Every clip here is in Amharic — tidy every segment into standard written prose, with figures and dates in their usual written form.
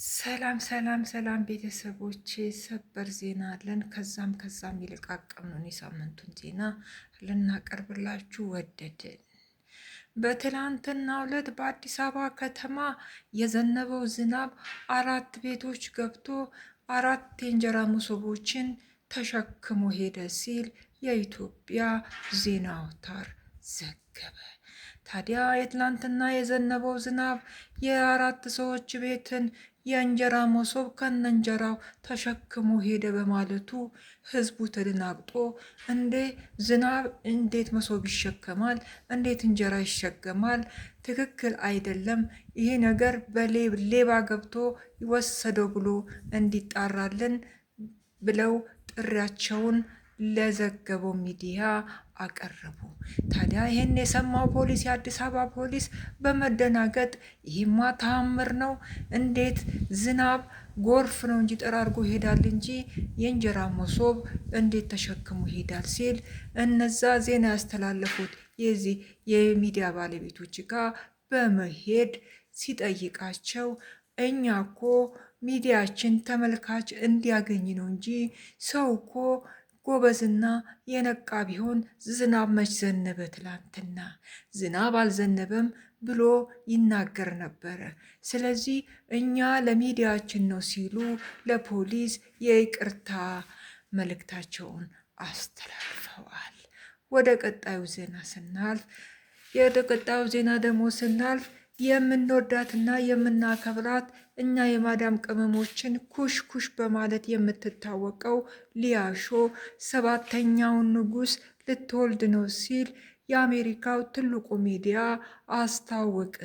ሰላም ሰላም ሰላም ቤተሰቦቼ፣ ሰበር ዜና አለን። ከዛም ከዛም የለቃቀምነውን የሳምንቱን ዜና ልናቀርብላችሁ ወደድን። በትላንትናው ዕለት በአዲስ አበባ ከተማ የዘነበው ዝናብ አራት ቤቶች ገብቶ አራት የእንጀራ መሶቦችን ተሸክሞ ሄደ ሲል የኢትዮጵያ ዜና አውታር ዘገበ። ታዲያ የትላንትና የዘነበው ዝናብ የአራት ሰዎች ቤትን የእንጀራ መሶብ ከነእንጀራው ተሸክሞ ሄደ በማለቱ ሕዝቡ ተደናግጦ እንዴ ዝናብ እንዴት መሶብ ይሸከማል? እንዴት እንጀራ ይሸከማል? ትክክል አይደለም፣ ይሄ ነገር በሌባ ገብቶ ወሰደው ብሎ እንዲጣራልን ብለው ጥሪያቸውን ለዘገበው ሚዲያ አቀረቡ። ታዲያ ይህን የሰማው ፖሊስ፣ የአዲስ አበባ ፖሊስ በመደናገጥ ይህማ ተአምር ነው፣ እንዴት ዝናብ ጎርፍ ነው እንጂ ጠራርጎ ይሄዳል እንጂ የእንጀራ መሶብ እንዴት ተሸክሞ ይሄዳል ሲል እነዛ ዜና ያስተላለፉት የዚህ የሚዲያ ባለቤቶች ጋር በመሄድ ሲጠይቃቸው እኛ እኮ ሚዲያችን ተመልካች እንዲያገኝ ነው እንጂ ሰው እኮ ጎበዝና የነቃ ቢሆን ዝናብ መች ዘነበ ትላንትና፣ ዝናብ አልዘነበም ብሎ ይናገር ነበረ። ስለዚህ እኛ ለሚዲያችን ነው ሲሉ ለፖሊስ የይቅርታ መልእክታቸውን አስተላልፈዋል። ወደ ቀጣዩ ዜና ስናልፍ ወደ ቀጣዩ ዜና ደግሞ ስናልፍ የምንወዳትና የምናከብራት እኛ የማዳም ቅመሞችን ኩሽ ኩሽ በማለት የምትታወቀው ሊያሾ ሰባተኛውን ንጉስ ልትወልድ ነው ሲል የአሜሪካው ትልቁ ሚዲያ አስታወቀ።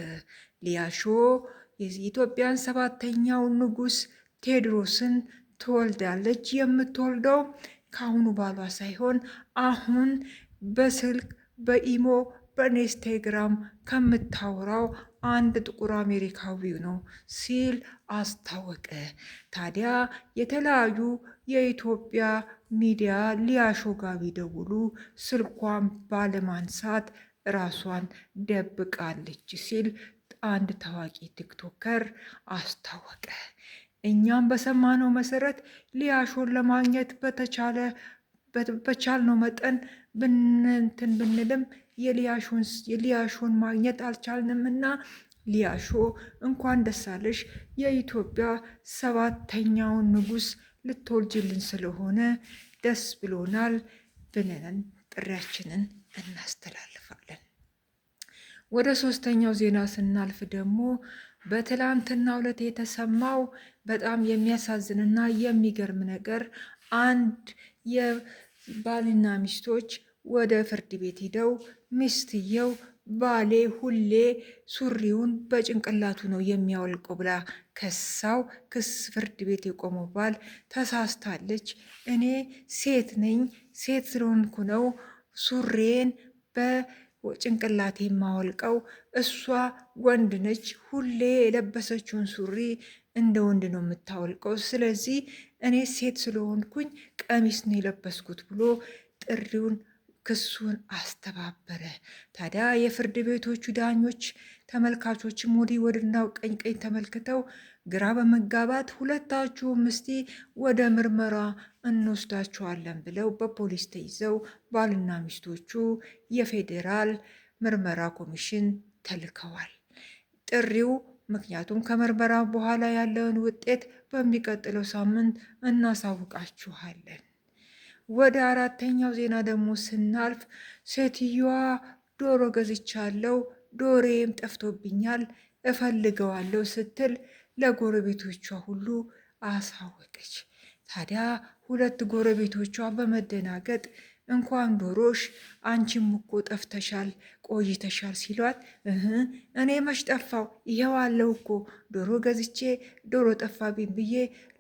ሊያሾ የኢትዮጵያን ሰባተኛውን ንጉስ ቴዎድሮስን ትወልዳለች። የምትወልደው ከአሁኑ ባሏ ሳይሆን አሁን በስልክ በኢሞ በኢንስታግራም ከምታወራው አንድ ጥቁር አሜሪካዊው ነው ሲል አስታወቀ። ታዲያ የተለያዩ የኢትዮጵያ ሚዲያ ሊያሾ ጋር ቢደውሉ ስልኳን ባለማንሳት ራሷን ደብቃለች ሲል አንድ ታዋቂ ቲክቶከር አስታወቀ። እኛም በሰማነው መሰረት ሊያሾን ለማግኘት በተቻለ በቻልነው መጠን ብንንትን ብንልም የሊያሾን ማግኘት አልቻልንም እና ሊያሾ እንኳን ደስ አለሽ፣ የኢትዮጵያ ሰባተኛውን ንጉስ ልትወልጅልን ስለሆነ ደስ ብሎናል ብለን ጥሪያችንን እናስተላልፋለን። ወደ ሶስተኛው ዜና ስናልፍ ደግሞ በትላንትናው ዕለት የተሰማው በጣም የሚያሳዝንና የሚገርም ነገር አንድ የባልና ሚስቶች ወደ ፍርድ ቤት ሂደው ሚስትየው ባሌ ሁሌ ሱሪውን በጭንቅላቱ ነው የሚያወልቀው ብላ ከሳው። ክስ ፍርድ ቤት የቆመው ባል ተሳስታለች፣ እኔ ሴት ነኝ፣ ሴት ስለሆንኩ ነው ሱሬን በጭንቅላቴ የማወልቀው፣ እሷ ወንድ ነች፣ ሁሌ የለበሰችውን ሱሪ እንደ ወንድ ነው የምታወልቀው። ስለዚህ እኔ ሴት ስለሆንኩኝ ቀሚስ ነው የለበስኩት ብሎ ጥሪውን ክሱን አስተባበረ። ታዲያ የፍርድ ቤቶቹ ዳኞች ተመልካቾችም ወዲህ ወዲያው ቀኝ ቀኝ ተመልክተው ግራ በመጋባት ሁለታችሁም እስቲ ወደ ምርመራ እንወስዳችኋለን ብለው በፖሊስ ተይዘው ባልና ሚስቶቹ የፌዴራል ምርመራ ኮሚሽን ተልከዋል። ጥሪው ምክንያቱም ከምርመራ በኋላ ያለውን ውጤት በሚቀጥለው ሳምንት እናሳውቃችኋለን። ወደ አራተኛው ዜና ደግሞ ስናልፍ ሴትዮዋ ዶሮ ገዝቻለሁ፣ ዶሮዬም ጠፍቶብኛል፣ እፈልገዋለሁ ስትል ለጎረቤቶቿ ሁሉ አሳወቀች። ታዲያ ሁለት ጎረቤቶቿ በመደናገጥ እንኳን ዶሮሽ አንቺም እኮ ጠፍተሻል ቆይተሻል ሲሏት፣ እህ እኔ መች ጠፋው? ይኸው አለው እኮ ዶሮ ገዝቼ ዶሮ ጠፋብኝ ብዬ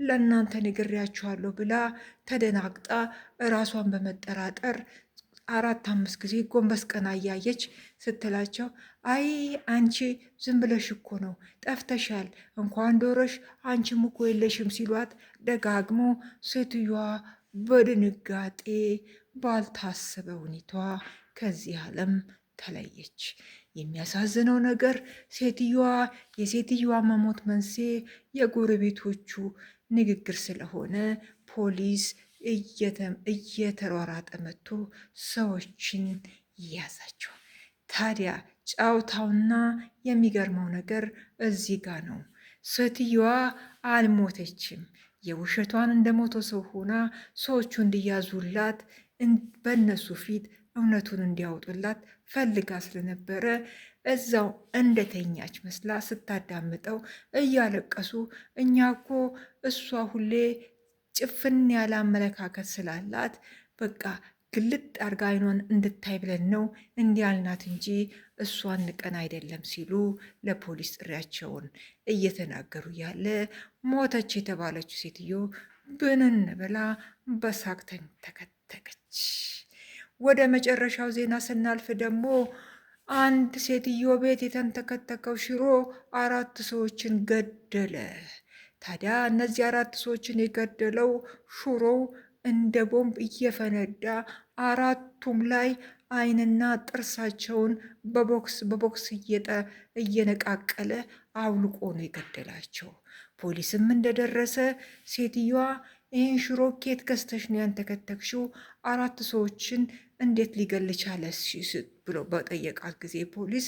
ለእናንተ ነግሬያችኋለሁ ብላ ተደናግጣ እራሷን በመጠራጠር አራት አምስት ጊዜ ጎንበስ ቀና እያየች ስትላቸው፣ አይ አንቺ ዝም ብለሽ እኮ ነው ጠፍተሻል፣ እንኳን ዶሮሽ አንቺም እኮ የለሽም ሲሏት ደጋግሞ ሴትዮዋ በድንጋጤ ባልታሰበ ሁኔታ ከዚህ ዓለም ተለየች። የሚያሳዝነው ነገር ሴትዮዋ የሴትዮዋ መሞት መንስኤ የጎረቤቶቹ ንግግር ስለሆነ ፖሊስ እየተሯራጠ መጥቶ ሰዎችን ያዛቸው። ታዲያ ጨዋታውና የሚገርመው ነገር እዚህ ጋ ነው። ሴትዮዋ አልሞተችም። የውሸቷን እንደሞተ ሰው ሆና ሰዎቹ እንዲያዙላት በእነሱ ፊት እውነቱን እንዲያወጡላት ፈልጋ ስለነበረ እዛው እንደተኛች መስላ ስታዳምጠው እያለቀሱ እኛ እኮ እሷ ሁሌ ጭፍን ያለ አመለካከት ስላላት በቃ ግልጥ አርጋ አይኗን እንድታይ ብለን ነው እንዲያልናት እንጂ እሷን ንቀን አይደለም ሲሉ ለፖሊስ ጥሪያቸውን እየተናገሩ ያለ ሞተች የተባለችው ሴትዮ ብንን ብላ በሳቅ ተከተከች። ወደ መጨረሻው ዜና ስናልፍ ደግሞ አንድ ሴትዮ ቤት የተንተከተከው ሽሮ 4 ሰዎችን ገደለ። ታዲያ እነዚህ 4 ሰዎችን የገደለው ሽሮው እንደ ቦምብ እየፈነዳ 4ቱም ላይ ዓይንና ጥርሳቸውን በቦክስ በቦክስ እየነቃቀለ አውልቆ ነው የገደላቸው። ፖሊስም እንደደረሰ ሴትዮዋ ይህን ሽሮ ኬት ገዝተሽ ነው ያንተከተክሽው? 4 ሰዎችን እንዴት ሊገል ቻለ? ብሎ በጠየቃት ጊዜ ፖሊስ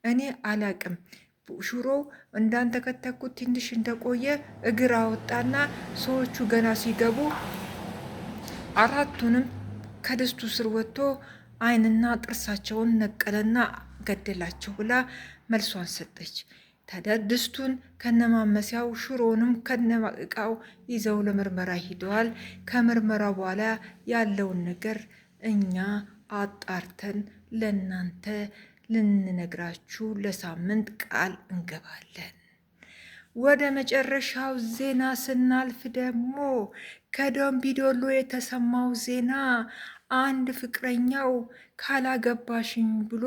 እኔ አላቅም፣ ሽሮ እንዳንተከተኩት ትንሽ እንደቆየ እግር አወጣና ሰዎቹ ገና ሲገቡ 4ቱንም ከድስቱ ስር ወጥቶ ዓይንና ጥርሳቸውን ነቀለና ገደላቸው ብላ መልሷን ሰጠች። ታዲያ ድስቱን ከነማመሲያው ሽሮንም ከነእቃው ይዘው ለምርመራ ሂደዋል። ከምርመራው በኋላ ያለውን ነገር እኛ አጣርተን ለናንተ ልንነግራችሁ ለሳምንት ቃል እንገባለን። ወደ መጨረሻው ዜና ስናልፍ ደግሞ ከደምቢዶሎ የተሰማው ዜና አንድ ፍቅረኛው ካላገባሽኝ ብሎ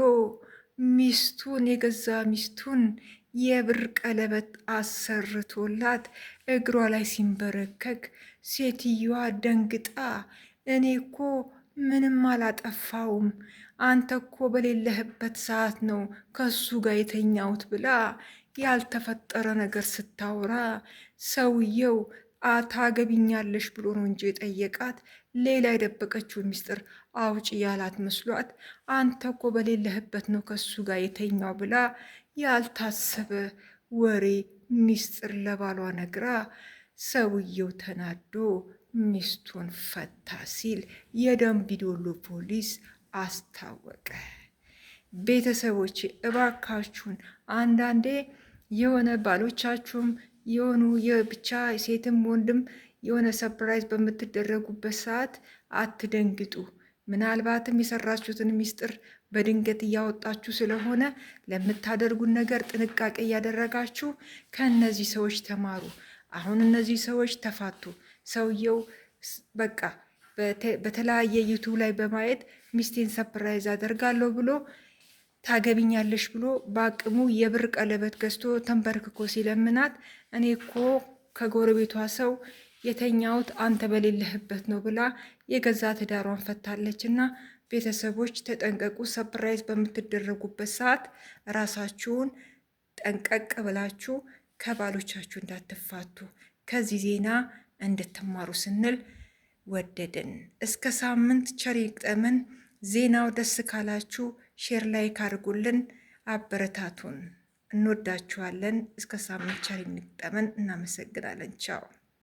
ሚስቱን የገዛ ሚስቱን የብር ቀለበት አሰርቶላት እግሯ ላይ ሲንበረከክ ሴትዮዋ ደንግጣ እኔ እኮ ምንም አላጠፋውም፣ አንተ እኮ በሌለህበት ሰዓት ነው ከሱ ጋር የተኛሁት ብላ ያልተፈጠረ ነገር ስታወራ ሰውየው ታገቢኛለሽ ብሎ ነው እንጂ የጠየቃት ሌላ የደበቀችው ሚስጥር አውጪ ያላት መስሏት አንተ እኮ በሌለህበት ነው ከሱ ጋር የተኛው ብላ ያልታሰበ ወሬ ሚስጥር ለባሏ ነግራ ሰውየው ተናዶ ሚስቱን ፈታ ሲል የደምቢዶሎ ፖሊስ አስታወቀ። ቤተሰቦች እባካችሁን አንዳንዴ የሆነ ባሎቻችሁም የሆኑ የብቻ ሴትም ወንድም የሆነ surprise በምትደረጉበት ሰዓት አትደንግጡ። ምናልባትም የሰራችሁትን ሚስጥር በድንገት እያወጣችሁ ስለሆነ ለምታደርጉት ነገር ጥንቃቄ እያደረጋችሁ ከእነዚህ ሰዎች ተማሩ። አሁን እነዚህ ሰዎች ተፋቱ። ሰውየው በቃ በተለያየ YouTube ላይ በማየት ሚስቴን surprise አደርጋለሁ ብሎ ታገቢኛለሽ ብሎ በአቅሙ የብር ቀለበት ገዝቶ ተንበርክኮ ሲለምናት እኔ እኮ ከጎረቤቷ ሰው የተኛሁት አንተ በሌለህበት ነው ብላ የገዛ ትዳሯን ፈታለችና ቤተሰቦች ተጠንቀቁ። surprise በምትደረጉበት ሰዓት ራሳችሁን ጠንቀቅ ብላችሁ ከባሎቻችሁ እንዳትፋቱ ከዚህ ዜና እንድትማሩ ስንል ወደድን። እስከ ሳምንት ቸር ይግጠመን። ዜናው ደስ ካላችሁ share like አድርጉልን፣ አበረታቱን። እንወዳችኋለን። እስከ ሳምንት ቸር ይግጠመን። እናመሰግናለን። ቻው።